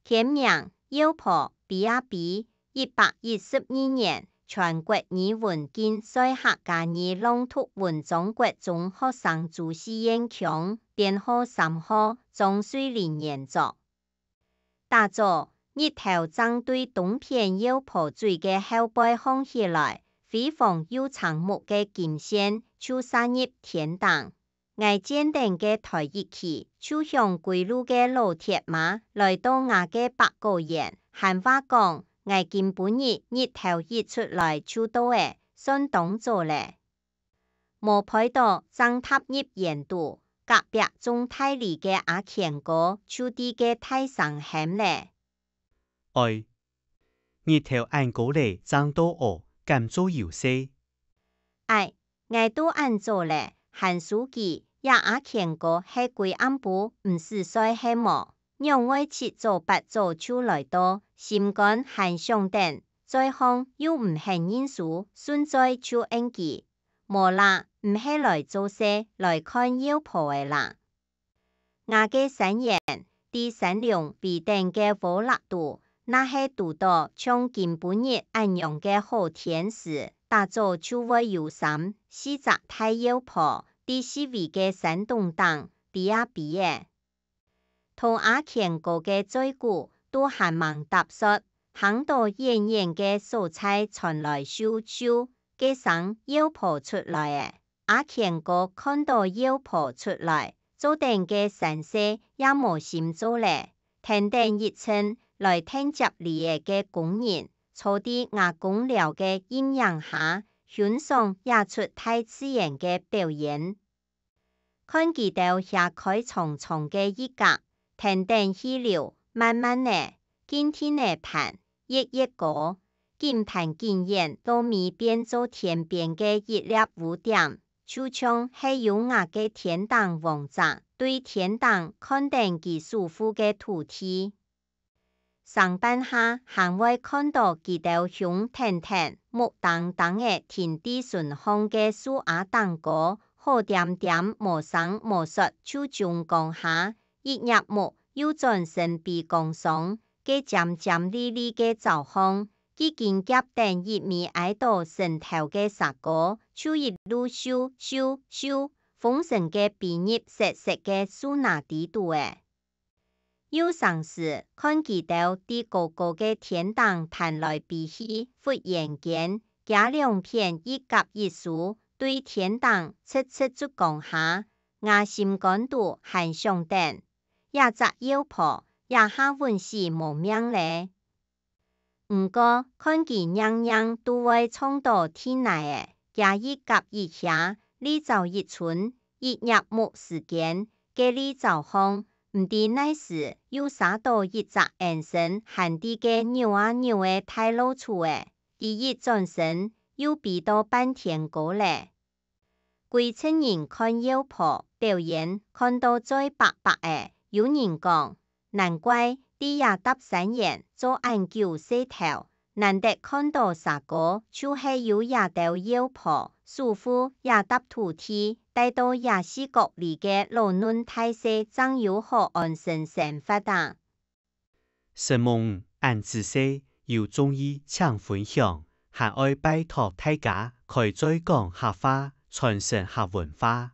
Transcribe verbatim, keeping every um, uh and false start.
全名：姚波，比啊比，一百一十二年全國語文競賽客家語朗讀文章國中學生朱四彥，編號三號，張瑞玲原作。 打早，日頭正對東片姚波嘴个後背䟘起來，輝煌又青目个金線就射入天頂。𠊎轉等个台一去，就像歸路个老鐵嫲，來到吾个百果園，閒話講：「𠊎今晡日日頭一出來就到咧，算當早咧。」 無背到，正踏入園肚，隔壁種大梨个阿乾哥就在該大聲喊咧：「喂，日頭恁高咧，正到哦，敢做有事？」「哎，𠊎到恁早咧，還輸佢，這阿乾哥係歸暗晡毋使睡係無？仰會七早八早就來到，心肝還想等，嘴項又毋肯認輸，順嘴就應佢： 「無啦，毋係來做事，來看姚波仔啦。」吾个山園，在山龍圍等个窩落肚，若係堵到像今晡日恁樣个好天時，打早就會有三四隻大姚波，在四圍个山洞頂，飛啊飛仔。 同阿乾哥个嘴牯都還吂搭煞，行到遠遠个所在傳來咻咻个聲，姚波出來咧。阿乾哥看到姚波出來，做等个山勢也無心做咧，跈等一陣來跈接梨仔个工人，坐在吾公寮个陰影下，欣賞這齣大自然个表演。 看佢兜掀開長長个翼胛，跈等氣流慢慢仔，緊緊仔攀，越越高，緊攀緊遠，到尾變做天邊个一粒烏點，就像係由吾个天頂王者對天頂看等佢守護个土地。 成半下還會看到佢兜雄跈跈、目盯盯仔停在脣項个樹椏頂高，好恬恬無聲無說就蹇崗下，一𥍉目又轉身飛崗上，該尖尖利利个爪項，既經夾等一尾挨到脣頭个蛇哥，就一路咻咻咻，風神个飛入雪雪个樹林底肚咧。 有成時，看佢兜在高高个天頂攀來飛去，忽然間，厥兩片一胛一趖，對天頂直直蹙崗下，吾心肝肚還想等：「這隻姚波，這下穩死無命咧！」 毋過，看佢硬硬都會撞到地泥咧，厥一胛一趖，利爪一伸，一𥍉目時間，該利爪項，毋知哪時又捎到一隻𫣆身還在該扭啊扭个大老鼠咧。佢一轉身，又飛到半天高咧。 歸陣人看姚波表演，看到嘴擘擘仔。有人講：「難怪，在這搭山園做恁久事頭，難得看到蛇哥，就係有這兜姚波守護這搭土地，帶到這四角里个老嫩大細，正有好安身生活啊！」承蒙恁仔細，有中意請分享，還愛拜託大家開嘴講客話，傳承客文化。